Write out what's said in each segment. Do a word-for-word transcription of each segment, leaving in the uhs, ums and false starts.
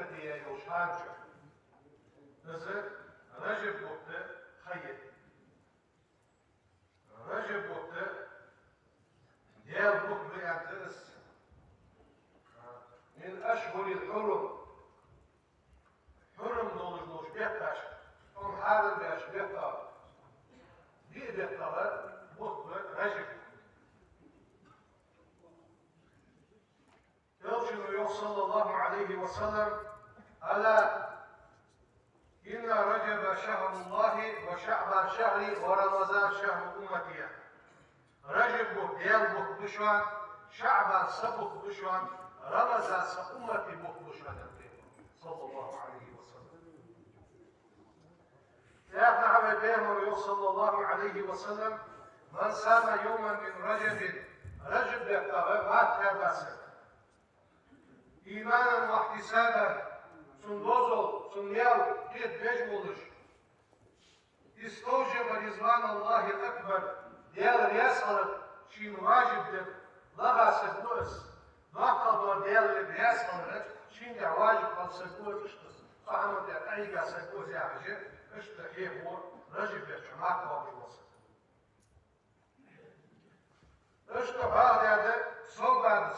Ӏибадате йолча хана чу. Из Ражаб бутт ха я. Ражаб бутт Даьла бутт ба аьнна да из. من أشهر الحرم. Хьурум долаш долча бетташка, тхона хьарам баьча беттах, биъ беттах бутт ба Ражаб. Элчано йоах, صلى الله عليه وسلم: ألا إن رجب شهر الله وشعبان شهري ورمضان شهر أمتي. Ражаб бутт Даьла бутт ба шоана, ШаӀбан са бутт ба шоана, Рамазан са уммата бутт ба шоана, аьннад Пайхамаро, صلى الله عليه وسلم. ТӀаккха вай Пайхамаро йоах, صلى الله عليه وسلم: من صام يوما من رجب, Ражаб бетта марха кхаьба саг, إيمانا واحتسابا, цун дозал, цун маьл кхетабеш волаш, استوجب رضوان الله الأكبر, Даьла раьза хилар шийна важиб дар лагӀа саг ва из. Доккхал дола Даьла раьза хилар шийна тӀа важиб хилар саг ва из, иштта цу хӀаман тӀа къахьийга саг ва из яхаш, иштта хьехаво Ражаб бетта марха кхоабаш вола саг. Иштта хьоахадаьд Совбана,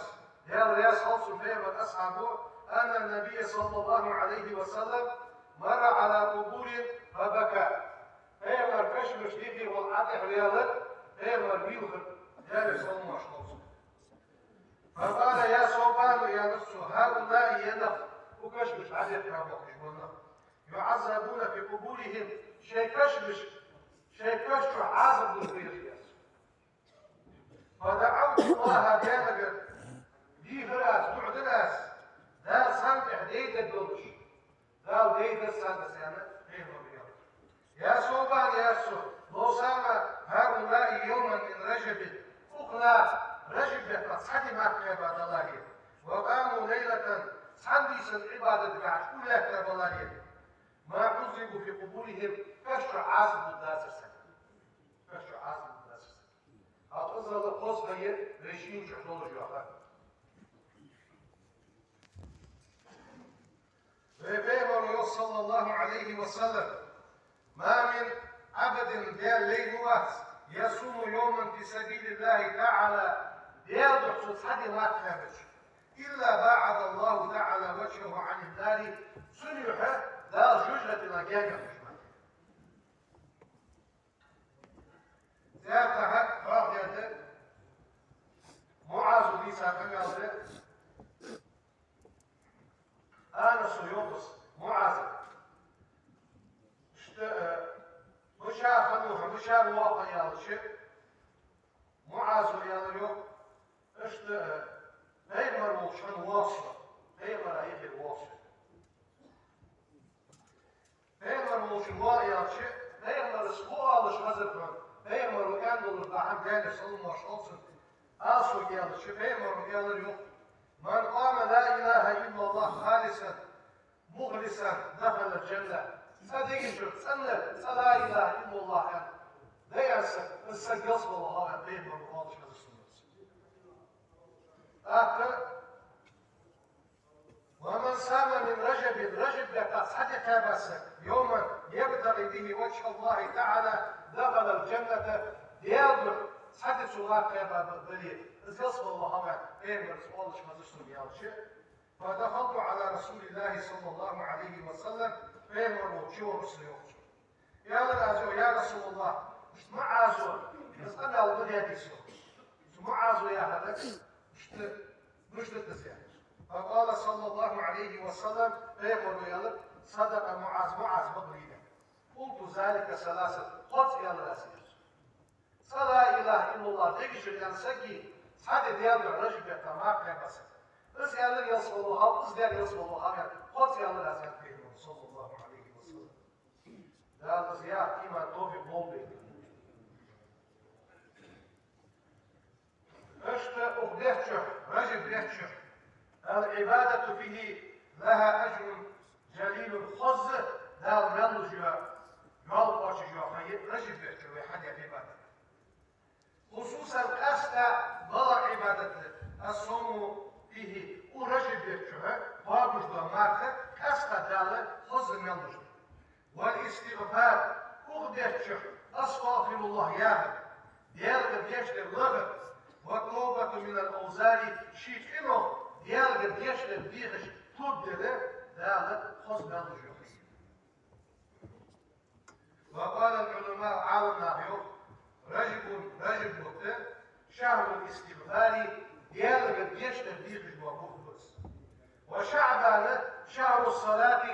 Даьла раьза хилва цунна, Пайхамара асхьабо: أن النبي صلى الله عليه وسلم مر على قبور فبكى. Пайхамара кашамашта юхе волча Ӏа тӀехьа ваьлар, Пайхамар вийлхар, Даьлера салам-моаршал хилда цунна. فقال: يا ثوبان, аьннад цо, هؤلاء, ер нах, укх кашамашка Ӏодехка боахкаш бола нах, يعذبون في قبورهم, шоай кашамашка, шоай каша чу Ӏазап лургба уж, аьннад цо. فدعوت الله, Даьлагара дийхар аз, дуӀа дир аз, Дала царна тӀехьа дай дергдолаш, Дала дай даьд царна, аьнна, Пайхамаро аьлар. يا ثوبان, аьлар цо, لو صام هؤلاء يوما من رجب, укх наха Ражаб бетта цхьа ди марха кхаьба даларе, وقاموا ليلة, цхьан дийсан Ӏибадат даьча уллехь кхаьба даларе, ما عذبوا في قبورهم, каша чу Ӏазап лургдацар царна. Каша чу Ӏазап лургдацар царна. Хьал из ала хоза ха я вай шийна чу долаш йола ха. Вай Пайхамаро йоах, صلى الله عليه وسلم: ما من عبد, Даьла лай ма вац, يصوم يوما في سبيل الله تعالى, Даьла духьа цо цхьа ди марха кхаьбача, إلا باعد الله تعالى وجهه عن النار, цун юхь Дала жожагӀатенах гаьна йоаккхаш ма ТӀаккха хьоахадаьд МуӀазо дийца къамаьл да. Анаса йоах из МуӀазага. Иштта, э, мичара хиннав хьо, мичара воагӀа хьо аьлча, МуӀазо аьлар йоах, иштта, э, Пайхамар волча хана воагӀа со, Пайхамара юхера воагӀа со. Пайхамар волча хана воагӀа аьлча, Пайхамара фу оалаш хезар хьона, Пайхамаро аьнна долаш дола хӀама, Даьлера салам-моаршал хилда цунна, ала сога аьлча, Пайхамаро аьлар йоах: من قال لا إله إلا الله خالصا مخلصا دخل الجنة. Цхьа дега чура цӀена, цхьа لا إله إلا الله аьнна, даьнна саг, из саг ялсмала ваха ва, аьнна, Пайхамаро оалаш хезар сона. ТӀаккха ومن صام من رجب, Ражаб бетта цхьа ди кхаьба саг, يوما يبتغي به وجه الله تعالى دخل الجنة, Даьла духьа цхьа ди цо марха кхаьба дале, из ялсмала ваха ва, аьнна, Пайхамаро оалаш хезар сона, аьлча, فدخلت على رسول الله صلى الله عليه وسلم, Пайхамар волча чувахар со, йоах цо. Аьлар аз, йоах: يا رسول الله, иштта МуӀазо, из къамаьл ма даьдий со. Цу МуӀазо яхар да, иштта мишта да из, аьнна. فقال صلى الله عليه وسلم, Пайхамаро аьлар: صدق معاذ, МуӀаз бакъ лийннад. قلت ذلك ثلاثا, кхозза аьлар аз, аьлар. Цхьа لا إله إلا الله дега чура аьнна сага, цхьа ди Даьла духьа Ражаб бетта марха кхаьба сага. Из аьлар ялсмала ваха ва, из даьр ялсмала ваха ва, аьнна, кхозза аьлар аз, аьннад Пайхамаро, صلى الله عليه وسلم. Дала из яха иман, товфикъ лолда вайна. Иштта укх бетта чу, Ражаб бетта чу, العبادة فيه لها أجر جليل, хоза Дала мел луш йола, йола кхоачаш йола ха я Ражаб бетта чу вай хьадаь Ӏибадат. خصوصا, къаьстта малагӀа Ӏибадат да, الصوم فيه, укх Ражаб бетта чу кхоабаш дола марха Даьлагара дешдар дехаш тоба дар Дала хоза мел луш йола хӀама. وقال العلماء, Ӏаламнаха йоах: رجب, Ражаб бутт, شهر الاستغفار, Даьлагара дешдар дехаш бола бутт ба из. وشعبان شهر الصلاة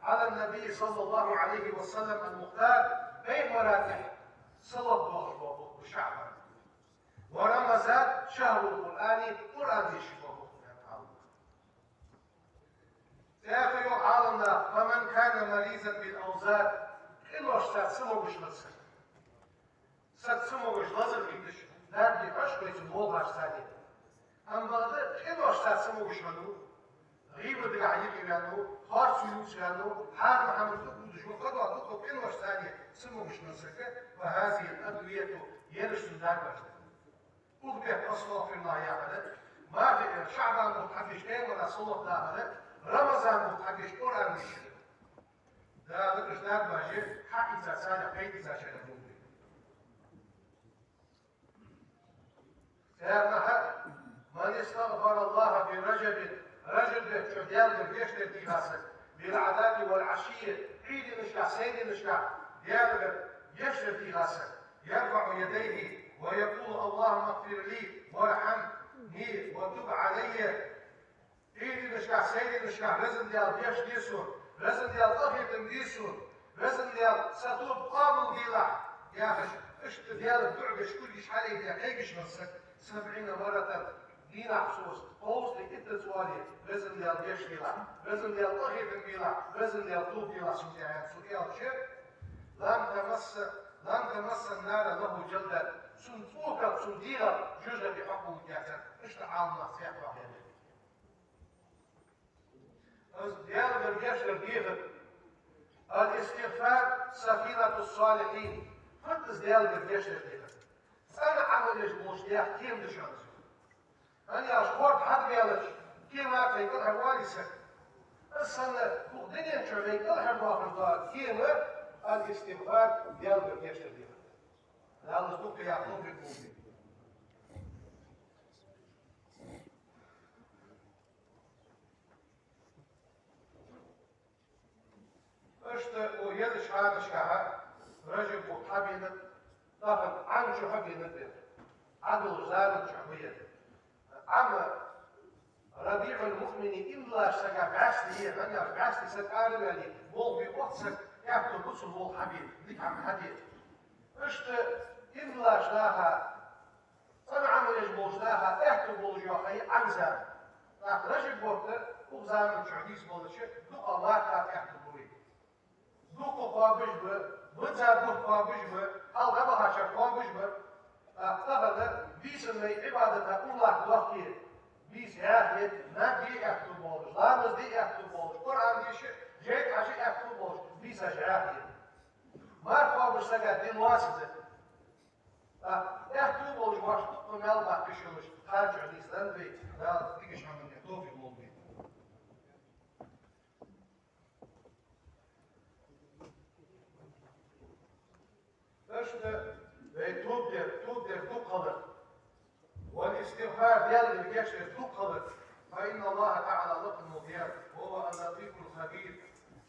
على النبي صلى الله عليه وسلم المختار, Пайхамара тӀа салот доахаш бола бутт ба ШаӀбан. ورمضان شهر القرآن, Къуръан дешаш бола бутт ба, аьннад Ӏаламнаха. ТӀаккха йоах Ӏаламнаха: فمن كان مريضا بالأوزار, къиношца цамогаш хинна саг. Саг цамогаш, лазар хеташ, дарба дехаш вай цу молхаш санна. Амма бакъда къиношца цамогаш хиннав, гӀийбат дагахь юкъе ваьннав, харцо ювца ваьннав, хьарам хӀамаш дукха дувцаш ва, кхыдола дукха къиношца цамогаш хинна саг, فهذه الأدوية, ераш цун дарбаш да. Укх бетта أستغفر الله яхар, мархий ШаӀбан бутт хьабеш Пайхамара салот дахар, Рамазан бутт хьабеш Къуръан дешар. Дала уж дарбаш хьаийца царех пайда эцачарех хургда. Царна хьа: من استغفر الله في رجب, Ражаб бетта чу Даьлагара дешдар дийха саг, بالغداة والعشي, Ӏуйранашкахь, сайранашкахь Даьлагара дешдар дийха саг, يرفع يديه ويقول: اللهم اغفر لي وارحمني وتب علي. Ӏуйранашкахь, сайранашкахь: Везан Даьла, дешде сона, Везан Даьла, къахетам де сона, Везан Даьла, са тоба къоабалделахь, яхаш, иштта Даьлага дуӀа деш, кулгаш хьалъайдаь кхайкаш хинна саг, سبعين مرة, дийнахьа цо кхузткъеи иттаза оале, Везан Даьла, дешделахь, Везан Даьла, къахетам белахь, Везан Даьла, тоба делахь сона тӀа, аьнна, цо аьлча, لم تمس، لم تمس النار له جلدة, цун цӀоках, цун дегӀах жожагӀате хьокхалургьяцар, иштта Ӏаламнаха цхьаькха вахьяр. Из Даьлагара дешдар дехар. الاستغفار سفينة الصالحين. Фуд из Даьлагара дешдар дехар? ЦӀена Ӏамал еш болча наьха кема да шоана из. ХӀана аьлча хорда хьадбаьлча, кема тӀа вай кӀалхардоал из. Из санна укх дунен чу вай кӀалхардоахаш дола кема, الاستغفار, Даьлагара дешдар дехар. Дала из дукха яха тавфикъ лолда. Иштта укх езача ханашкахьа Ражаб бутт хьабенаб, тахан Ӏам чу хьабенаб ер. Ӏадолча заман чу хьабенаб. Ӏам, РабиӀул-Муъмин, иман долча сага бӀаьсти я, хӀана аьлча бӀаьсти саг араваьле, болх бе оццаг, аьттув ба цун болх хьабе, дика хӀама хьаде. Иштта иман долча наха, цӀена Ӏамал еш болча наха аьттув болаш йола ха я Ӏам зама. ТӀаккха Ражаб бутт укх заман чу нийсбелча, дукха мархаш аьттув ба вай. Дукха кхоабаш ба, бизза бутт кхоабаш ба, хьалха дӀабахача кхоабаш ба. ТӀаккха тахан бийсан вай Ӏибадата уралахь доахке, бийса яхе, наб де аьттув болаш, ламаз де аьттув болаш, Къуръан деша, жайна хьажа аьттув болаш, бийсаш яхе. Марха кхоабаш сага дин васаза. ТӀаккха аьттув болаш ваш дукха мел баккхаш йолаш, харжа нийсденнад вай, Дала дикача хӀаманна товфикъ лолда вайна. Иштта вай тоба дар, тоба дар дукха хилар. والاستغفار, Даьлагара гешт дар дукха хилар. فإن الله تعالى, лакха волча Даьла, وهو اللطيف الخبير,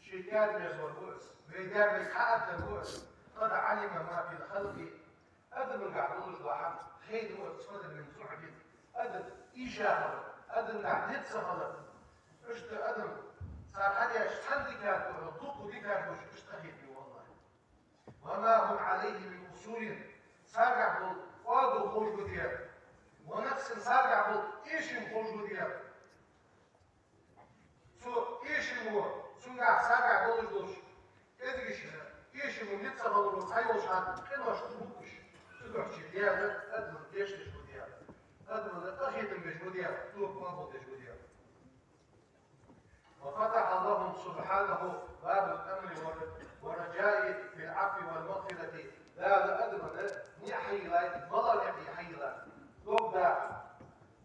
ший кхаьра мезавар ва Из, вай дар вайга хьааргдар ва Из. قد علم ما في الخلق, адамашкахь долаш дола хӀама хайна ва Из, فضلا من زعم, адам ийша хилар, адамашкахь низ ца хилар. Иштта адам, цар хьадеш цхьан дикар духьал, дукха дикар долаш, иштта къахетаме ва, валлахӀи. وما هم عليه من مصر, царгахь бола оагӀув ховш ва Даьла, ونقص, царгахь бола эшам ховш ва Даьла. Цу эшамо, цунгахь царгахь долаш долаш, кӀезигашта эшамо низ ца хиларо цхьайолча хана къинош ца буташ, цудухьа Даьла адамна гешт деш ва Даьла, адамна къахетам беш ва Даьла, тоба къоабалдеш ва Даьла. وفتح لهم سبحانه باب الأمل والرجاء في العفو والمغفرة. Дала адамашта ниӀ хьайийлай, малагӀа ниӀ хьайийлай? Дог даха.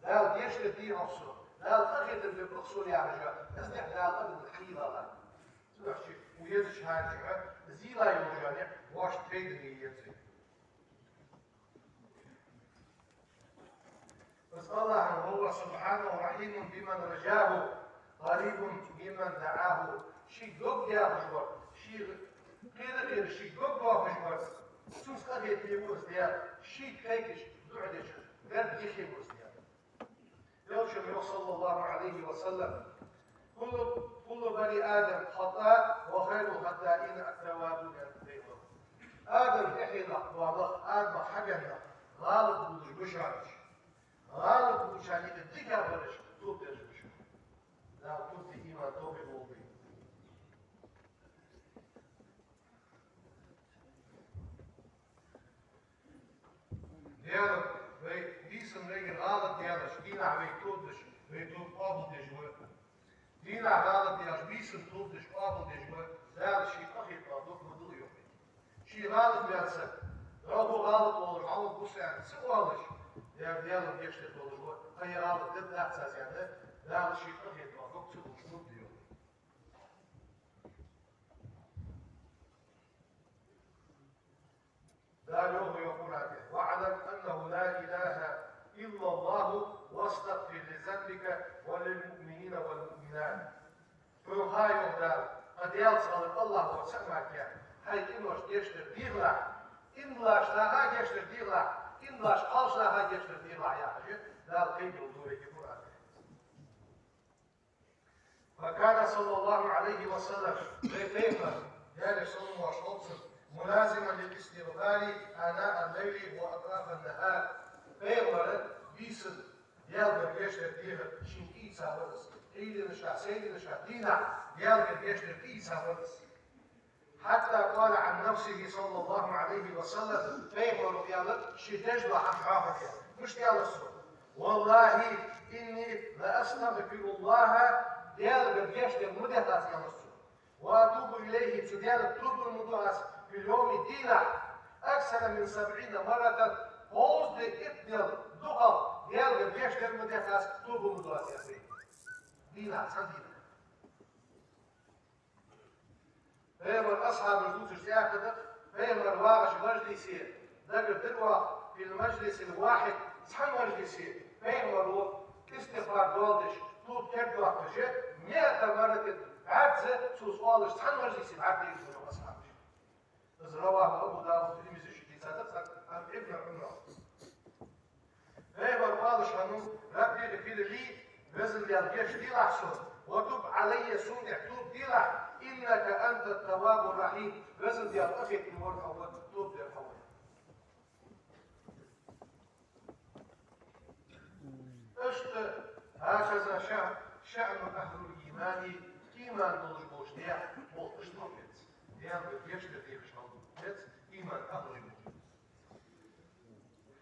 Дала гешт дергда хьона, Дала къахетам бергба хьона яхаш, из ниӀ Дала адамашта хьайийлай. Цудухьа укх езача хана чухь из йийлай йола ниӀ вайна тайна еза. Аллахӏ, وهو سبحانه رحيم بمن رجاه قريب ممن دعاه. Шийга дог дехаш вар, шийга кхера-кхера шийга дог дохаш вар, цунца къахетаме ва из Даьла, шийга кхайкача, дуӏа деча гарга юхе ва из Даьла. Элчано йоах, صلى الله عليه وسلم: كل، كل بني آدم خطاء وخير الخطائين التوابون. Адам тӏехьенах бола нах, Адамах хьабенна нах гӏалат болаш ба шоана. ГӀалат болчарна юкъе дикагӏбараш тоба деш ба шоана. Дала тоба де иман, тоба де болба. Даьла, вай бийсан вайгара гӀалат даьлча, дийнахьа вай тоба деш, вай тоба къоабалдеш ва. Дийнахьа гӀалат даьлча, бийсан тоба деш, къоабалдеш ва. Дала ший къахетамах дог ма дуллалда йоах. Ший гӀалат даьлча, дӀахо гӀалат волаш, хьалха гуш ва аьнна ца оалаш, Даьла, Даьлага гешт деш долаш ва, тха ер гӀалат дергдац аз аьнна, Дала ший къахетамах дог ца дуллалда йоах. Дала йоах, йоах Къуръан тӀа: واعلم أنه لا إله إلا الله واستغفر لذنبك وللمؤمنين والمؤمنات. Хьона ха йоах Дала, кхы Даьлаца гӀалгӀай Аллахӏ воацар мара, хьай къиношта гешт дар дехалахь, иман долча наха гешт дар дехалахь, иман долча кхалсагаша гешт дар дехалахь, яхаш, Дала кхайкаду вайга Къуръан тӀа. فكان صلى الله عليه وسلم, вай пайхамар, Даьла салам-моаршал хилда цунна, ملازما للاستغفار آناء الليل وأطراف النهار. Пайхамар бийсан Даьлагара гешт дар дехар шийна кийца вар из. Ӏуйранна, сайранна, дийнахьа Даьлагара гешт дар кийца вар из. حتى قال عن نفسه صلى الله عليه وسلم, пайхамара аьлар ший дегӀа хьалха хьоахаваь: мишта аьлар цо: والله إني لأستغفر الله, Даьлагара гешт дар ма дехац, аьлар цо, وأتوب إليه, цу Даьлага тоба ма ду аз, في اليوم, дийнахьа, أكثر من سبعين مرة, кховзткъеи итт дукхагӀа Даьлагара гешт дар ма дехац, тоба ма ду аз, аьлар. Дийнахьа, цхьан дийнахьа. Пайхамара асхьабаш дувцаш цхьаькха да, пайхамар вагӀача мажлисе, дагардир оаха, في المجلس الواحد, цхьан мажлисе пайхамара истигъфар доаладеш, тоба кердадоаккхаш, مائة مرة, бӀарза цо из оалаш, цхьан мажлисе бӀаргадайра йоах асхьабаша. Из رواه أبو داود, Тирмизе ший дийцад цхьан, عن ابن عمر. Пайхамара оалаш хиннад: رب اغفر لي, Веза Даьла, гешт делахь сона, وتب علي, сона тӀа тоба делахь, إنك أنت التواب الرحيم, Веза Даьла, къахетаме вар хьо ва, тоба дер хьо ва. Иштта, هكذا شأن، شأن أهل الإيمان, иман долаш болча наьха болх иштта хила беза. Даьлагара гешт дар дехаш хила беза, иман тӀа болаш болча.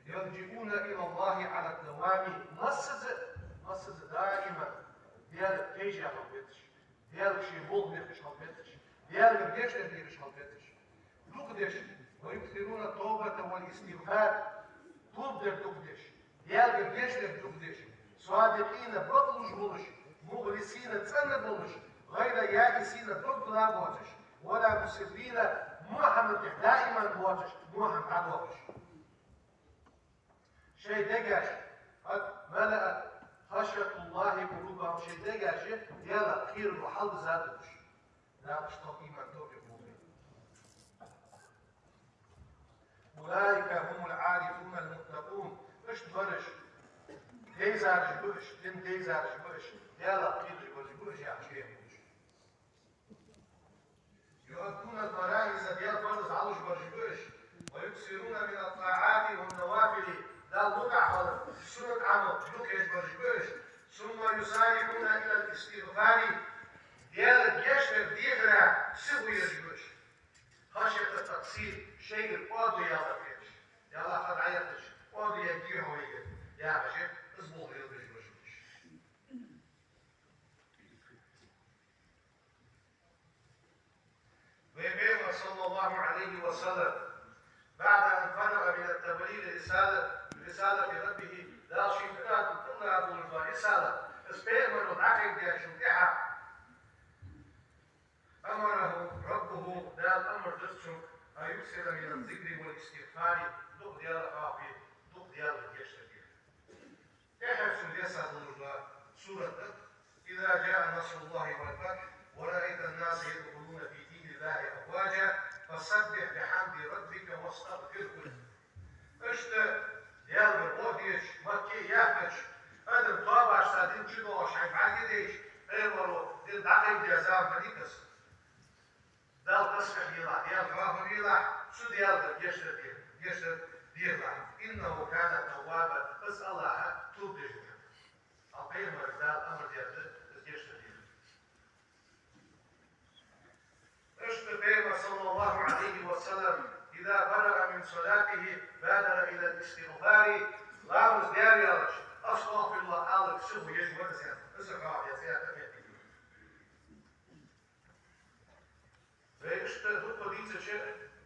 يلجؤون إلى الله على الدوام, массаза, массаза даиман Даьлага тайжа хила безаш, Даьлага шоай болх бехкаш хила безаш, Даьлагара гешт дар дехаш хила безаш. Дукха деш, ويكثرون التوبة والاستغفار, тоба дар дукха деш, Даьлагара гешт дар дукха деш, صادقين, бакълувш болаш, مخلصين, цӀена болаш, غير يائسين, дог дилла боацаш, ولا مصرين, мо хӀаман тӀа даиман боацаш, мо хӀама дӀадоахаш. Шоай дегаш, قد ملأت خشية الله قلوبهم, шоай дегаш Даьлах кхерам хьалбиза долаш. Дала иштта иман, товфикъ лолда. أولئك هم العارفون المتقون. Иштта бараш дийзараш ба уж, дин дийзараш ба уж, Даьлах кхераш бараш ба уж, яхаш хьехам ба уж. يؤدون الفرائض, Даьла парз хьалуш бараш ба уж. ويكثرون من الطاعات والنوافل, Далла мутӀахьа хила, суннат Ӏамал дукха еш бараш ба уж. ثم يسارعون إلى الاستغفار, Даьлага гешт дар дехара сихо еш ба уж. خشية التقصير, шоайгара кӀоадо ялар хеташ. Ялла, хьа дӀаяхача кӀоадо яр дий хьо вайгара, яхаш, из болх лелабеш бараш ба уж. Вай Пайхамар, صلى الله عليه وسلم, بعد أن فرغ من تبليغ رسالة، رسالة ربه, Дала шийна тӀадоаладу, тӀадоаладу рисалат, из пайхамар дӀакхайкадаьчул тӀехьагӀа, أمره ربه, Дала амар даьд цунга, أن يكثر من الذكر والاستغفار, дукха Даьлах хьоахаве, дукха Даьлагара гешт дар дехе. Эхь, سورة: إذا جاء نصر الله والفتح ورأيت الناس يدخلون في دين الله أفواجا فسبح بحمد ربك واستغفره. Иштта Даьлагара гӀо деш, Макка яьккхача, адам тоабашца дин чу доагӀаш хьайна бӀаргадайча, пайхамара дин дӀакхайкадаь зама хиннай-кх из. Далла тасбихь делахь, Даьла хьоахаве делахь, цу Даьлагара гешт дар де-, гешт дар делахь. إنه كان توابا, из АллахӀ тоба деш ва. Хьа пайхамарга Дала амар даьд из гешт дар де. Иштта пайхамар, صلى الله عليه وسلم, إذا فرغ من صلاته بادر إلى الاستغفار, ламаз даь ваьлча, أستغفر الله аларга сихо еш вар из, аьнна, из хьоахадаь цхьа аят да. Вай иштта дукха дийцача,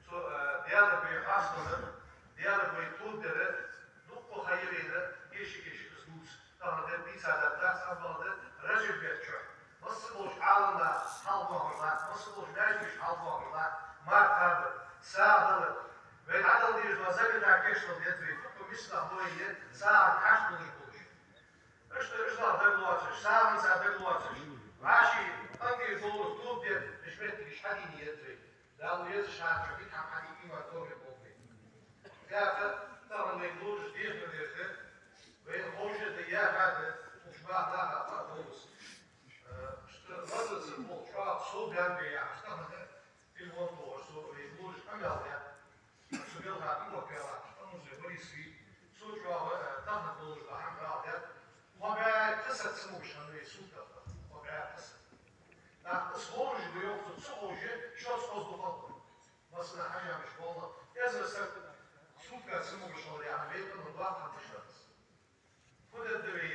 цу, а, Даьлага вай хьасталар, Даьлага вай тоба дар, дукха ха я вайна, кхы-кхы из дувца. Тахан дийца дар дац, амма бакъда Ражаб бетта чухь масса болча Ӏаламнаха хьалбоахар латт, масса болча маьждигашка хьалбоахар латт, марха кхабар, сагӀа далар. Вай дӀадала дезаш дола заката кийчдала деза вай, дукха мискал ба вай, сагӀа кхача долаш болаш. Иштта уж дар лоацаш, сагӀанца дар лоацаш, вӀаший къинтӀера довлаш тоба деш, уж моттигаш хьаде еза вай. Дала везача хана чу дика хӀама хьаде иман, тоба болба вай. ТӀаккха тахан вай лораш дехар дерг, вайна ховш да, яхар да, уж бахьан а хьа а ховш. Э, иштта лазаца болча чӀоагӀа сов баьннаб яхаш, тахан телефон тохаш, со вай лораш къамаьл даьд. Цу белха тӀа воккха вахаш, Амурзой Борис вий, цо чӀоагӀа, э, тахан долаш дола хӀама хьоахадаьд. Кхо бӀаь кхо саг ца могаш хиннав вай сутках, кхо бӀаь кхо саг. ТӀаккха из ховш да, йоах цо, ца ховш, шозза-кхозза дукха хиннаб. Массанахьа хьежамаш болх, эзар саг сутках ца могаш хилар яхар вай къаман доккха хӀама да шоана. Фу дергда вай,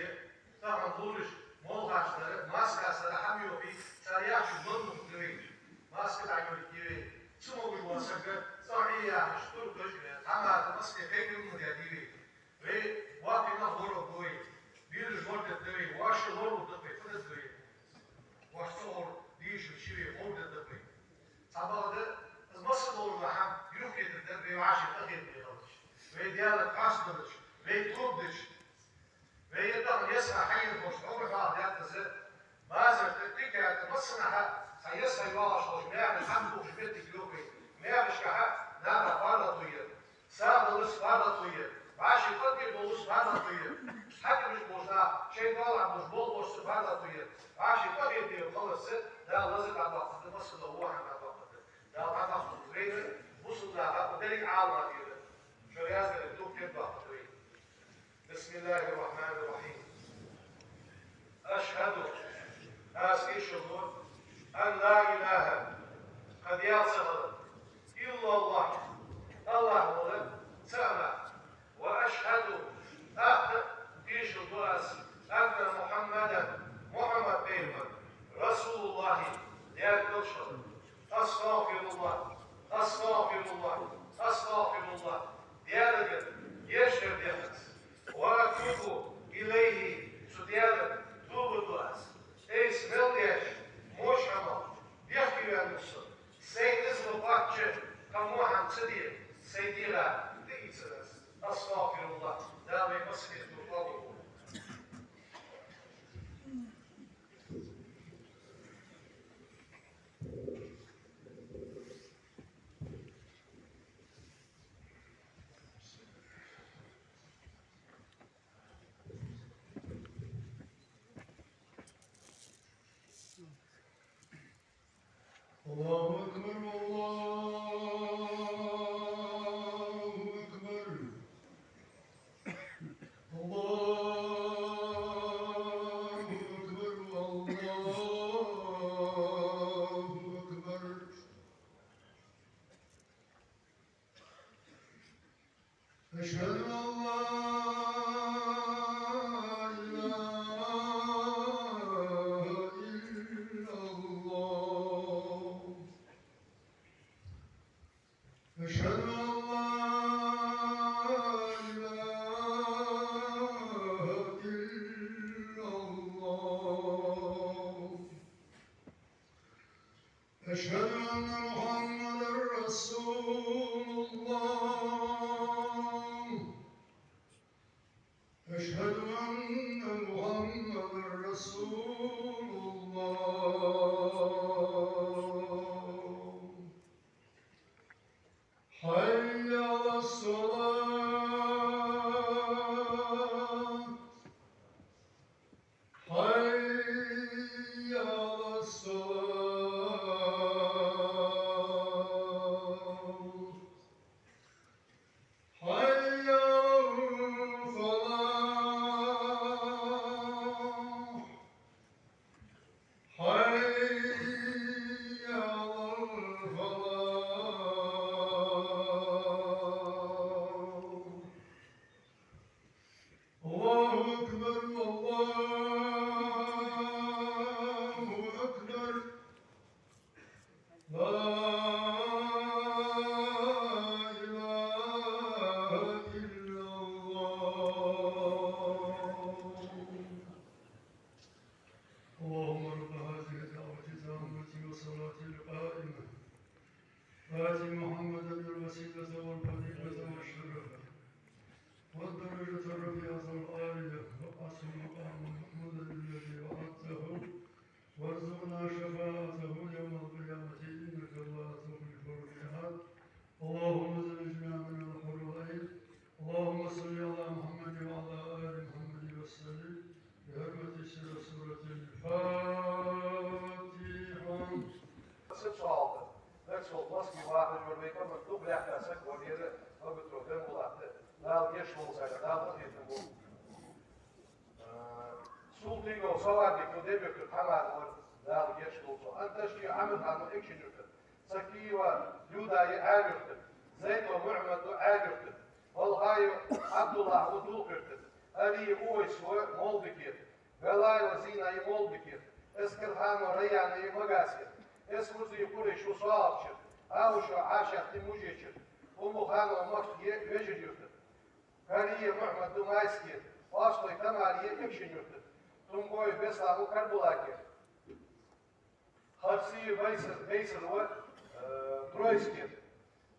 тахан лораш молхаш дар, маскаш дар, хӀама йохий, цар яхачох мел духаргда вай. Маска дӀайолайийта вай. Ца могаш вола саг цӀагӀа Ӏе яхаш, туркхаш, тхьамада маска кхайкар ма даьдий вай. Вай боккхий нах лоравергба вай. Бераш лорадергда вай, воашта лоравергда вай, фу дергда вай. Воашта цӀагӀара дийша ши вай ховргдергда вай. Цхьабакъда, из масса долаш дола хӀама юхакхетаргдар вай вӀаший къахетаме хилча, вай Даьлага хьастадалча, вай тоба дича. Вай тахан йиса хьаенна хӀама хьоахадаьд из, базар тӀа, дикка тӀа, массанахьа цхьа йиса йоалаш йолча мехка хӀама тухаш моттиг йоагӀа вай. Мехкашкахьа наха фаргӀато яр. СагӀа далар фаргӀато яр, вӀаший къинтӀера довлар фаргӀато яр, хьакимаш болча наха шоай доалахьа болча болхлошца фаргӀато яр, вӀаший къахетаме хиларца Дала лазар дӀадоаккхаргда, массадола во хӀама дӀадоаккхаргда. Дала дӀадоаккхаргда вайна, бусалба наха, укх деррига Ӏаламнахара, шо раьза дале, дукха тергдоаккхаргда вайна. بسم الله الرحمن الرحيم. أشهد, аз тешал ду, أن لا إله, кхы Даьла ца хилар, إلا الله, АллахӀ вола цаӀ нах, وأشهد, тӀаккха тешал ду аз, أن محمدا, Мухьаммад пайхамар, رسول الله, Даьла элча хилар. أستغفر الله، أستغفر الله، أستغفر الله. Даьлагара гешт дар дех аз. وأتوب إليه, цу Даьлага тоба ду аз. Айса мел деш, моча хӀамах бехке ваьннав со. Сайна иза ма кхоачча, кхы во хӀама ца де, сай дегӀа тӀаийцар аз. أستغفر الله. Дала вай массане а тоба къоабал долда. الله أكبر، الله أكبر. الله أكبر، الله أكبر. أشهد أن لا إله إلا الله. أشهد أن لا إله إلا الله. أشهد أن محمدا رسول الله. أشهد أن محمدا رسول لا إله إلا الله. اللهم رب هذه الدعوة التامة والصلاة القائمة، آت محمدا الوسيلة والفضيلة والشرف والدرجة الرفيعة العالية، وابعثه مقاما محمودا الذي وعدته، وارزقنا شفاعته يوم القيامة، إنك لا تخلف الميعاد. اللهم زوجنا من الحور العين. اللهم صل على محمد وعلى آل محمد وسلم، بحرمة سر سورة الفاتحة. Сиб соалда. Нагахь санна Москве вахаш вар вай къаман дукха лаьтта саг вар ер, Магутро Бембулат. Дала гешт долда цунна, Дала къахетам болба. Э, Султыгов Саварбик ва Дебиртур Тамара вар, Дала гешт долда цунна. Анташкиев Ӏамирхан ва Экажкъонгий-Юртара. Сакиева Люда я Аьла-Юртара. Зайдов Мухьмад ва Аьла-Юртара. Балхаев Ӏабдуллахь ва Дулх-Юртара. Алиев Увайс ва Молдикера. Галаева Зина я Молдикера. Эскерханова Раяна я Магасера. Эсмурзиев Къурейш ва СоагӀапчера. Аушев Ӏашат я Мужечера. Умуханова Марфа я Вежарий-Юртара. Кариев Мухьмад ва Майскера. Остой Тамара я Экажкъонгий-Юртара. Тумгоев Беслан ва Карабулакера. Харсиев Байсар, Байсар ва, э, Троицкера.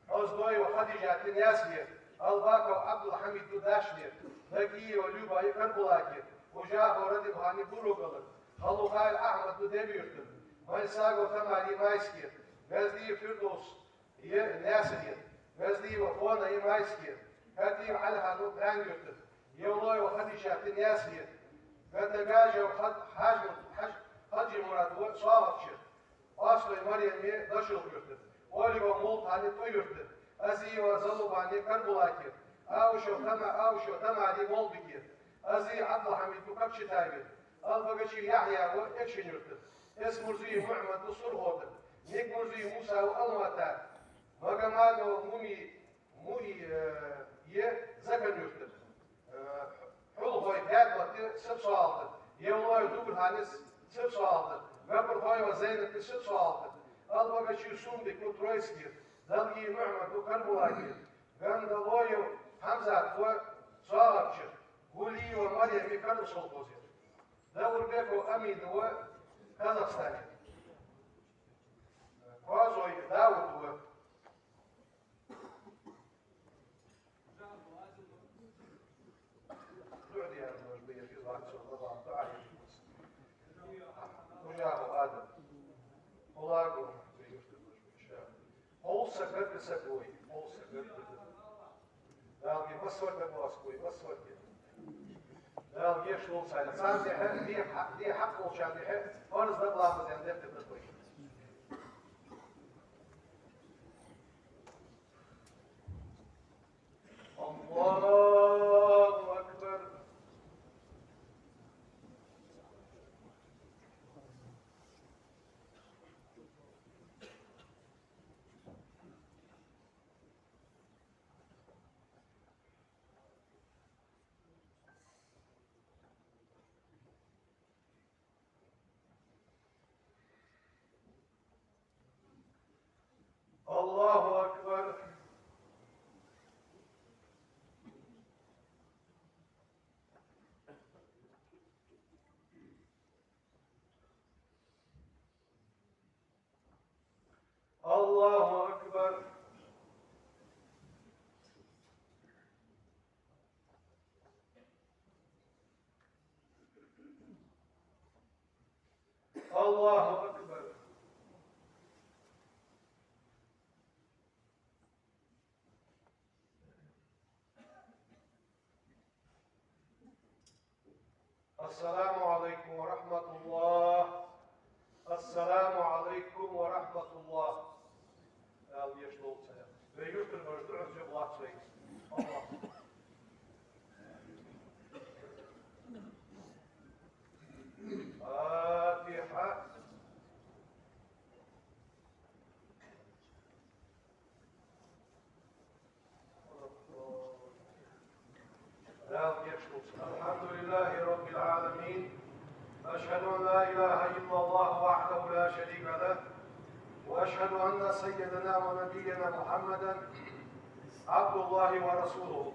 Оздоева Хадижат я Наьсарера. Албаков Ӏабдулхьамид ва Дашнера. Нагиева Люба я Карабулакера. Ужахов Радимхан я Бурукъалара. Халухаев Ахьмад ва Дебиртур. Мальсагова Тамара я Майскера. Газдиев Фирдовс я Наьсарера. Газдиева Хона я Майскера. Катиев Ӏалихан ва Къаьна-Юртара. Евлоева Хадижат я Наьсарера. Гатагажев Хад-, Хьажмурад-, Хьаж-, Хаджимурад ва СоагӀапчера. Остой Марем я Дошух-Юртара. Олигов Мултан я ТӀой-Юртара. Азиева Залубан я Карабулакера. Аушев Тама-, Аушев Тамара я Молдикера. Азиев Ӏабдулхьамид ва Капчетавера. Албагачиев Яхья ва Экажкъонгий-Юртара. Эсмурзиев Мухьмад ва Сурхотара. Мегмурзиев Муса ва Алматара. Магомадова Муми-, Муи-, э, я Закан-Юртара. Э, Хьулхой Баьрмат я Сиб соалда. Евлоев Дугархан я Сиб соалда. Габархоева Зайнап я Сиб соалда. Албагачиев Сумбик ва Троицкера. Далгиев Мухьмад ва Карабулакера. Гандалоев Хьамзат ва СоагӀапчера. Гулиева Марем я Караколхозера. Даурбеков Амин ва Казахстанера. Козой Дауд ва. Ужахов Адам. Хулагов. Хьовса гарга саг вай, хьовса гарга. Дала массавар а боаца вай, массавар а. Дала гешт долда царна. Царна тӀехьа, де хьа-, де хьакъ болчарна тӀехьа, фарз да ламаз ен дерг да вай. Аллаху акбар. Аллаху акбар. Аллаху акбар. Аллаху акбар. Ассаламу Ӏалайкум ва рахьматуллахӀ. Ассаламу Ӏалайкум ва рахьматуллахӀ. Дала гешт долда царна. Вай юртара бараш дуӀанца юкъе латт вай. Аллахь. Фатихьа. الحمد لله رب العالمين. أشهد أن لا إله إلا الله وحده لا شريك له، أشهد أن سيدنا ونبينا محمدا عبد الله ورسوله.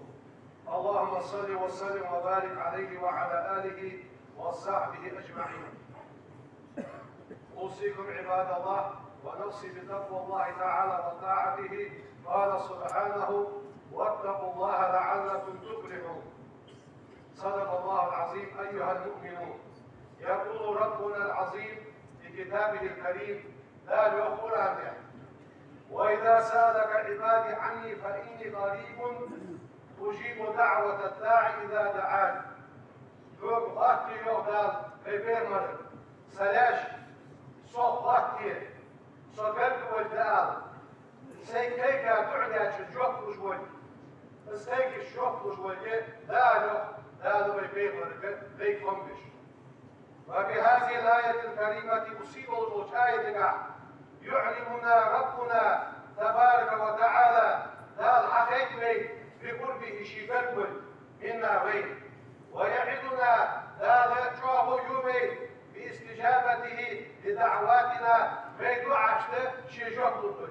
اللهم صل وسلم وبارك عليه وعلى آله وصحبه أجمعين. أوصيكم عباد الله ونفسي بتقوى الله تعالى وطاعته. قال سبحانه: واتقوا الله لعلكم تفلحون. صدق الله العظيم. أيها المؤمنون، يقول ربنا العظيم في كتابه الكريم: Дала йоах Къуръан тӀа: وإذا سألك عبادي عني فإني قريب أجيب دعوة الداع إذا دعان. Хьога хоатте, йоах Дала, вай пайхамар, са лаьш сох хоатте, со гарга волга, Дала, сайга кхайка дуӀа дечоа жоп луш волга, из кхайкача жоп луш волга Дала, йоах Дала вай пайхамарга, вайга хоам беш. وفي هذه الآية الكريمة, укх сийдолча аятагахь, يعلمنا ربنا تبارك وتعالى, Дала хьахайт вайна, بقربه, ший гарга волга, منا, вайна. ويعدنا, Дала чӀоагӀо ю вайна, باستجابته لدعواتنا, вай дуӀашта ше жоп лургда.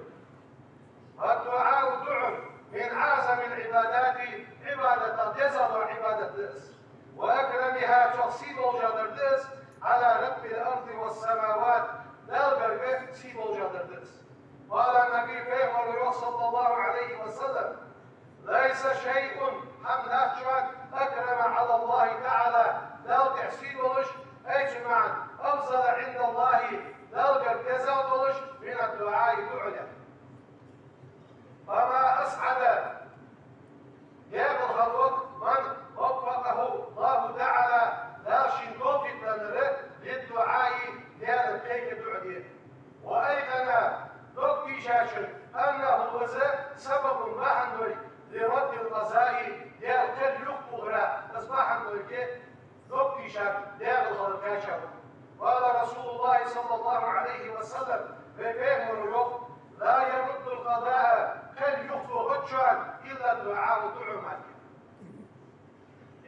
والدعاء, дуӀа, من أعظم العبادات, Ӏибадатех дезагӀа дола Ӏибадат да из. وأكرمها, цох сийдолаш дар да из, على رب الأرض والسماوات, Далла гарга сийдолаш дар да из. قال النبي, пайхамара йоах, صلى الله عليه وسلم: ليس شيء, хӀама дац шоана, أكرم على الله تعالى, Далла тӀа сий долаш, أي, цун маӀан, أفضل عند الله, Далла гарга дезагӀа долаш, من الدعاء, дуӀа да. فما أسعد, декъала хилар, من وفقه الله تعالى, Дала шийна товфикъ деннар, للدعاء, Даьла кхайка дуӀа де. وأيقن, дог тийшачун, أنه, из سبب, бахьан долга, لرد القضاء, Даьла кхел юхатохара, из бахьан долга, дог тийшар, декъала хилар кхаьчав. قال رسول الله صلى الله عليه وسلم, вай пайхамара йоах: لا يرد القضاء, кхел юхатохац шоана, إلا الدعاء, дуӀа мара.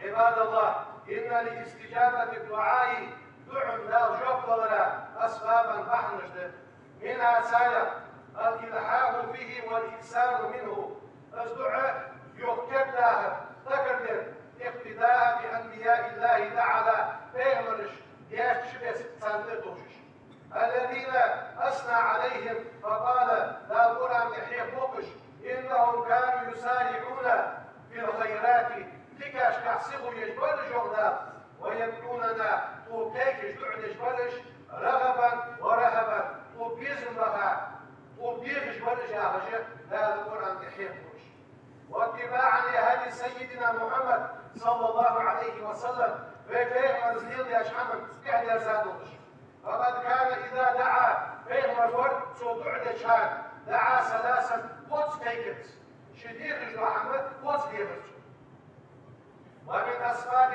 عباد الله, إن لاستجابة الدعاء, дуӀан Дала жоп далара, أسبابا, бахьанаш да. منها, царех, الإلحاح فيه والإكثار منه, из дуӀа юха кердадахар, дӀакардар, اقتداء بأنبياء الله تعالى, пайхамараш дешача беса царна тӀатовжаш. الذين أثنى عليهم فقال, Дала Къуръан тӀа хьехабу уж: إنهم كانوا يسارعون في الخيرات, дикашкахь сихо еш бар уж, йоах Дала, ويدعوننا, тхога кхайкаш дуӀа деш бар уж, رغبا ورهبا, тхога безам баха, тхога дехаш бар уж, яхаш, Дала Къуръан тӀа хьехабу уж. واتباعا لهدي سيدنا محمد صلى الله عليه وسلم, вай пайхамара леладеча хӀаман тӀехьа дерза долаш. فقد كان إذا دعا, пайхамар вар, цо дуӀа деча хана, دعا ثلاثا, кхозза кхайкарца, ше дехаш дола хӀама кхозза дехар цо. ومن أسباب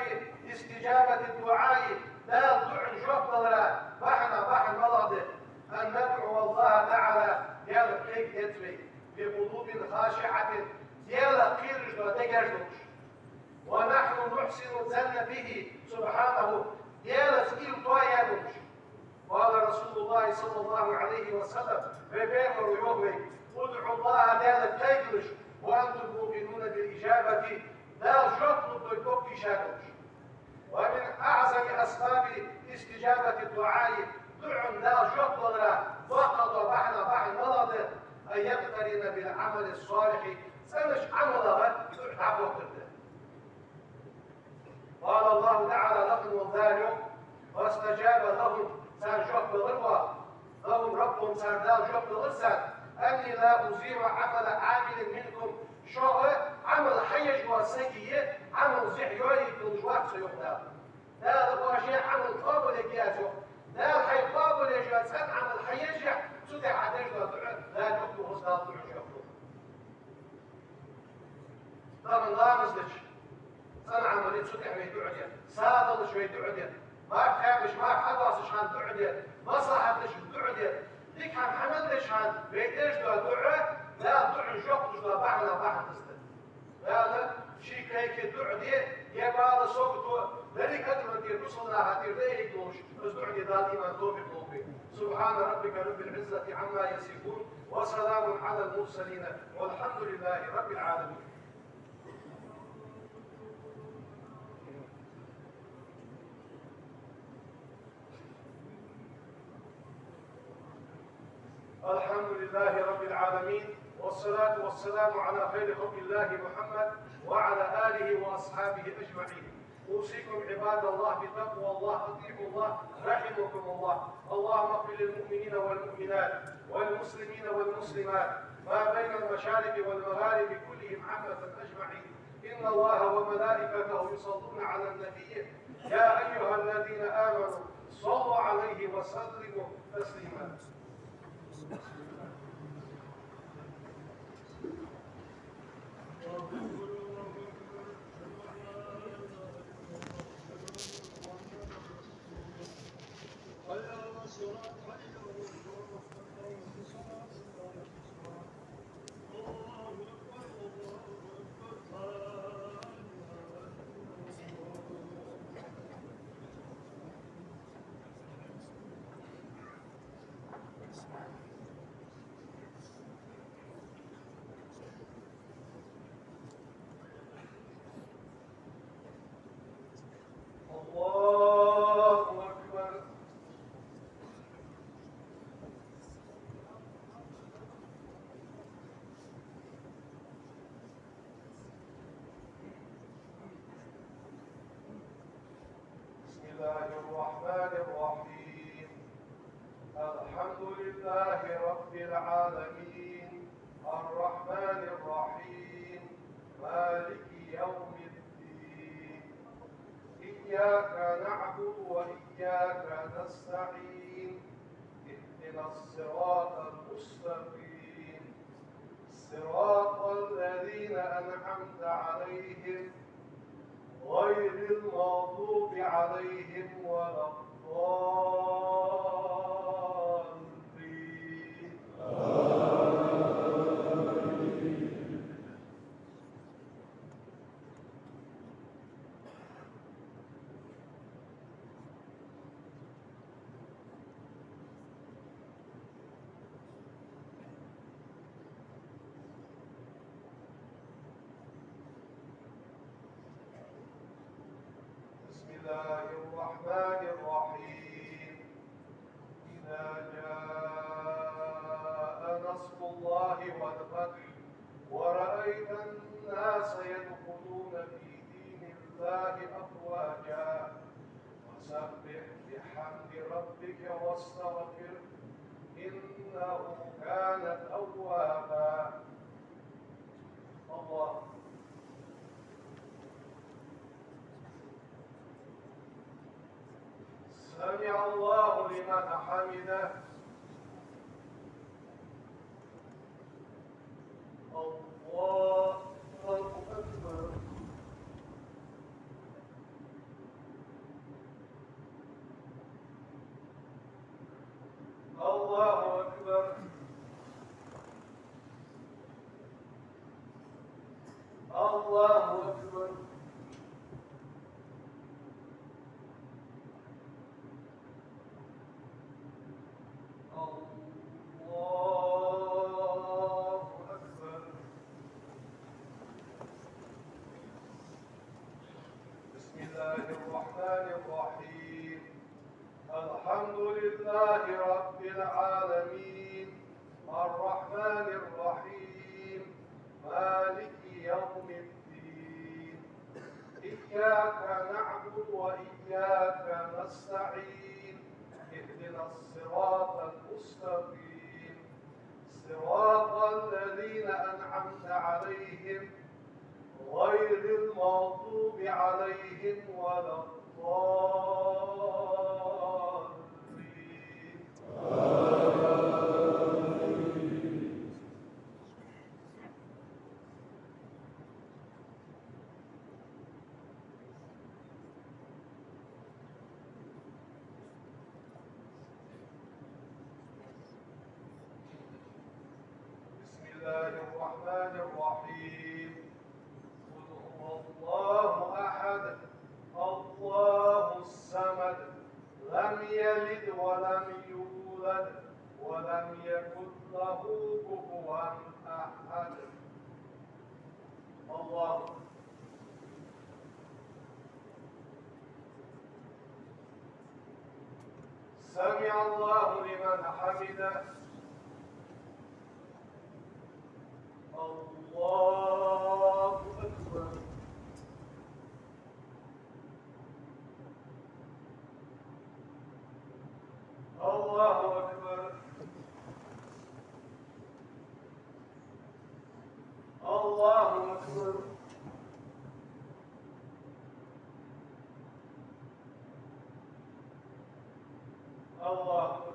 استجابة الدعاء, Дала дуӀан жоп далара бахьанех бахьан малагӀа да: أن ندعو الله تعالى, Даьлага кхайка деза вай, بقلوب خاشعة, Даьлах кхераш дола дегаш долаш, ونحن نحسن الظن به سبحانه, Даьлаца уйла тоаяь долаш. قال رسول الله صلى الله عليه وسلم, вай пайхамара йоах вайга: ادعوا الله, Даьлага кхайкалаш, وأنتم موقنون بالإجابة, Дала жоп лургдолга дог тийша долаш. ومن أعظم أسباب استجابة الدعاء, дуӀан Дала жоп далара доккхагӀа дола бахьанех бахьан малагӀа да: أن يقترن بالعمل الصالح, цӀенача Ӏамалах дуӀа дӀахоттар да. قال الله تعالى, лакха волча Дала йоах: فاستجاب لهم, царна жоп далар, йоах, لهم ربهم, царна Дала жоп далар царна: أني لا أضيع عمل عامل منكم, шух Ӏамал хьаеш волча сага Ӏамал зехьа йоаергйолаш вац со, йоах Дала. Дала оаш еш Ӏамал къоабалъергья аз, йоах. Дала хьай къоабалъеш йола цхьан Ӏамал хьаешшехь, цу тӀа хьадеш дола дуӀа Дала юхатохац, Дала дуӀан жоп лу. Тахан ламаз дича, цӀена Ӏамал я, цу тӀа вай дуӀа де. СагӀа далча вай дуӀа де. Марха кхаьбача, марха хьадоссача хана дуӀа де. Маслахьат дича дуӀа де. Дика хӀама хьа мел деча хана вай деш дола дуӀа, Дала дуӀан жоп луш дола бахьанех бахьан да из. Дала ший кхайке дуӀа де, е бала, сагото, деррига адамашта тӀера, бусалба наха тӀера дӀаайдолаш, из дуӀа де Дала иман, товфикъ лолда вайна. سبحان ربك رب العزة عما يصفون، وسلام على المرسلين، والحمد لله رب العالمين. الحمد لله رب العالمين، والصلاة والسلام على خير خلق الله محمد وعلى آله وأصحابه أجمعين. أوصيكم عباد الله بتقوى الله، أطيعوا الله رحمكم الله. اللهم اغفر للمؤمنين والمؤمنات والمسلمين والمسلمات ما بين المشارق والمغارب كلهم عامة أجمعين. إن الله وملائكته يصلون على النبي، يا أيها الذين آمنوا صلوا عليه وسلموا تسليما. الله أكبر. بسم الله الرحمن الرحيم. الحمد لله رب العالمين. الرحمن الرحيم. مالك يوم الدين. إياك نعبد وإياك نستعين. اهدنا الصراط المستقيم. صراط الذين أنعمت عليهم غير المغضوب عليهم ولا الضالين. بسم الله الرحمن الرحيم. إذا جاء نصر الله والفتح ورأيت الناس يدخلون في دين الله أفواجا فسبح بحمد ربك واستغفره إنه كان توابا. الله. سمع الله لمن حمده. الله أكبر. الله أكبر. الله أكبر. الله أكبر. بسم الله الرحمن الرحيم. الحمد لله رب العالمين. الرحمن الرحيم. مالك يوم الدين. إياك نعبد وإياك نستعين. اهدنا الصراط المستقيم. صراط الذين أنعمت عليهم غير المغضوب عليهم ولا الضالين. بسم الله الرحمن الرحيم. قل هو الله أحد، الله الصمد، لم يلد ولم يولد، ولم يكن له كفوا أحد. الله. سمع الله لمن حمده. الله أكبر. الله أكبر. الله أكبر. الله أكبر.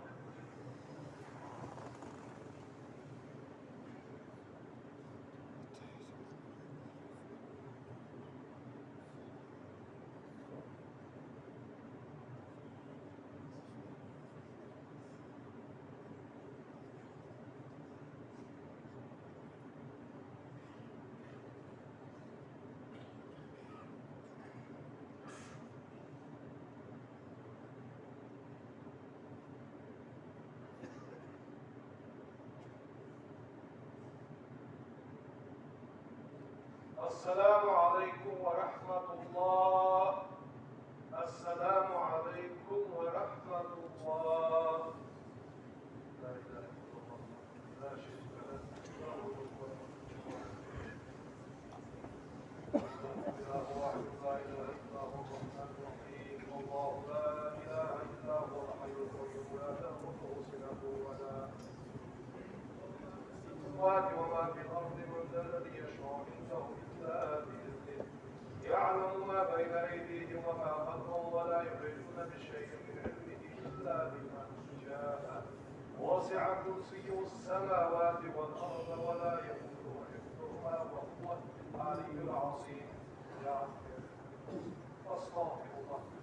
السلام عليكم ورحمة الله. السلام عليكم ورحمة الله. لا إله إلا الله. لا شريك له. له الملك وله الحمد. لا إله إلا هو الرحمن الرحيم. الله لا إله إلا هو الحي القيوم لا تأخذه سنة ولا السماوات وما في الأرض من ذا الذي يشفع عنده إلا بإذنه. يعلم ما بين أيديهم وما خلفهم ولا يحيطون بشيء من علمه إلا بما شاء. وسع كرسيه السماوات والأرض ولا يئوده حفظهما وهو العلي العظيم. يا